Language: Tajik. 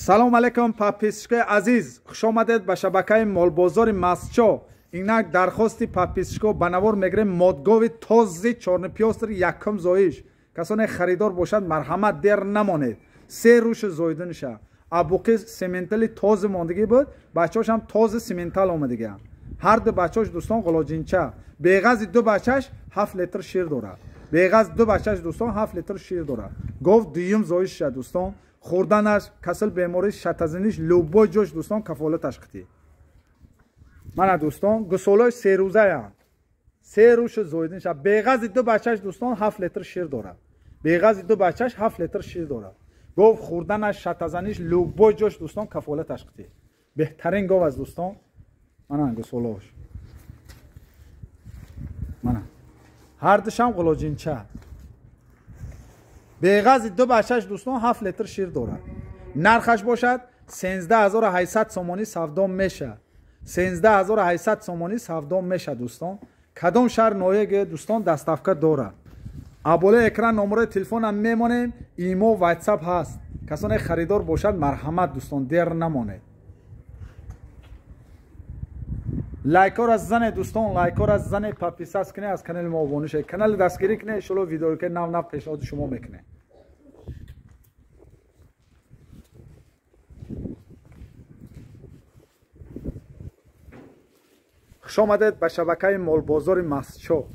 Салом алейкум подписчикои азиз, хуш омадед ба шабакаи молбозори Мастчо. Инак дархости подписчико ба навор мегирем модгови този чорнипёстр якум зоиш. Касоне харидор бошад марҳамат дер намонед. Се рӯши зоиданиша. Абуқи сементали този мондагӣ буд, бачаҳошам този сементал омадагиам. Ҳар ду бачаҳош дӯстон ғулоҷинча. Беғази ду бачаш 7 литр шир дорад. Беғаз ду бачаш дӯстон 7 литр шир дорад. Гов дуюм зоишша дӯстон. Хӯрданаш, касал беморӣ, шатазиниш, любой ҷош дӯстон кафолаташ қитӣ. Мана дӯстон, гусолош серӯзаянд. Се рӯши зоиданиша. Беғази ду бачаш дӯстон 7 литр шир дорад. Беғази ду бачаш 7 литр шир дорад. Гов хӯрданаш, шатазаниш, любой ҷош дӯстон кафолаташ қитӣ. Беҳтарин гов аст дӯстон. Мана гусолош. Мана. Ҳар душам ғулоҷинча. Беғази ду бачаш дӯстон 7 литр шир дорад. Нархаш бошад 13800 сомонӣ савдо мешавад. 13800 сомонӣ савдо мешавад дӯстон. Кадом шаҳр ноҳияге дӯстон доставка дорад. Аболаи экран номерои телефонам мемонем, имо ватсап ҳаст. Касоне харидор бошад марҳамат дӯстон дер намонед. Лайкора зане дӯстон, лайкора зане, подписаться кунед, аз канали мо обуна шавед. Канали дастгирӣ кунед, иншоалло видеои нав нав пешниҳоди шумо мекунем. Хуш омадед ба шабакаи молбозори Мастчо.